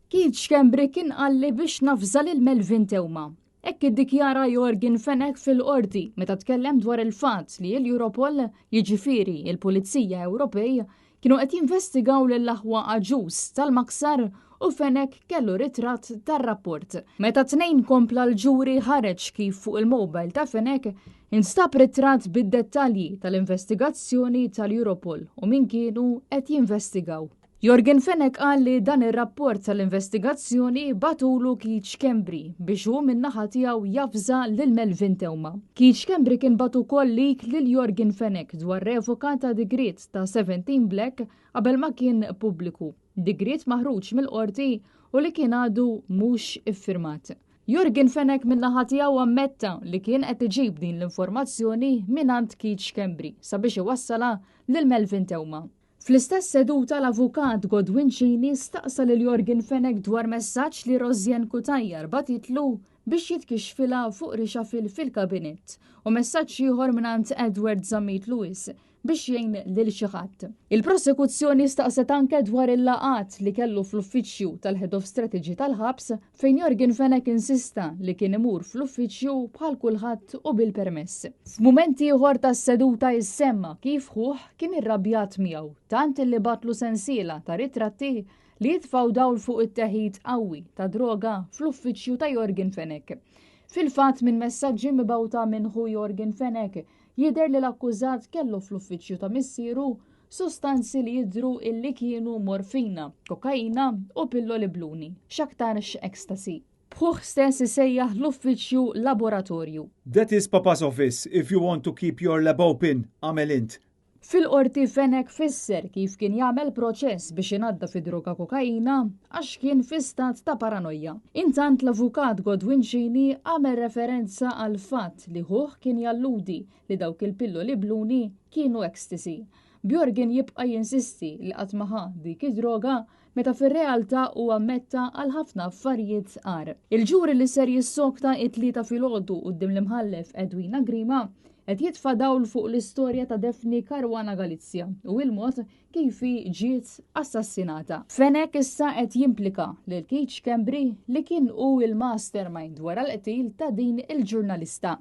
Keith Schembri kien qalli biex nafża lil Melvin Theuma. Hekk iddikjara Yorgen Fenech fil-Qorti meta tkellem dwar il-fatt li l-Europol, jiġifieri l-Pulizija Ewropej, kienu qed jinvestigaw lill-aħwa Agius tal-Maksar u Fenech kellu ritratt tar-rapport. Meta t-Tnejn kompla l-ġuri ħareġ kif fuq il-mobile ta' Fenech instab ritratt bid-dettalji tal-investigazzjoni tal-Europol u min kienu qed jinvestigaw. Yorgen Fenech qal li dan ir-rapport tal-investigazzjoni bagħtulu Keith Schembri biex hu min-naħa tiegħu javża lil Melvin Theuma. Keith Schembri kien bagħat ukoll leak lil Yorgen Fenech dwar revoka ta' digriet ta' 17 Black qabel ma kien pubbliku, digriet maħruġ mill-Qorti u li kien għadu mhux iffirmat. Yorgen Fenech min-naħa tiegħu ammetta li kien qed iġib din l-informazzjoni mingħand Keith Schembri sabiex iwassalha lil Melvin Theuma. Fl-istess seduta l-Avukat Godwin Cini staqsa lil Yorgen Fenech dwar messaġġ li Rosianne Cutajar bagħtitlu biex jitkixxfilha fuq reshuffle fil-Kabinett u messaġġ ieħor mingħand Edward Zammit Lewis biex jgħin lil xi ħadd. Il-Prosekuzzjoni staqset anke dwar il-laqgħat li kellu fl-uffiċċju tal-Head of Strategy tal-ħabs fejn Yorgen Fenech insista li kien imur fl-uffiċċju bħal kulħadd u bil-permess. F'mument ieħor tas-seduta jissemma kif ħuh kien irrabjat miegħu tant illi bagħatlu sensiela ta' ritratti li jitfgħu dawl fuq it-teħid qawwi ta' droga fl-uffiċċju ta' Yorgen Fenech. Fil-fatt minn messaġġi mibgħuta minn ħu Yorgen Fenech jidher li l-akkużat kellu fl-uffiċċju ta' missieru sustanzi li jidhru illi kienu morfina, kokaina u pilloli bluni, x'aktarx ecstasy. B'ħuh stess isejjaħ l-uffiċċju laboratorju. That is Papa's office, if you want to keep your lab open, agħmel int. Fil-Qorti Fenech fisser kif kien jagħmel proċess biex inaddaf id-droga kokaina għax kien fi stat ta' paranoja. Intant l-Avukat Godwin Cini għamel referenza għall-fatt li ħuh kien jalludi li dawk il-pilloli bluni kienu ecstasy. B'Yorgen jibqa' jinsisti li qatt ma ħa dik id-droga meta fir-realtà hu ammetta għal ħafna affarijiet agħar. Il-ġuri li ser jissokta it-Tlieta filgħodu quddiem l-Imħallef Edwina Grima qed jitfa' dawl fuq l-istorja ta' Daphne Caruana Galizia u il-mod kif hi ġiet assassinata. Fenech issa qed jimplika lil Keith Schembri li kien hu il-mastermind wara l-qtil ta' din il-ġurnalista.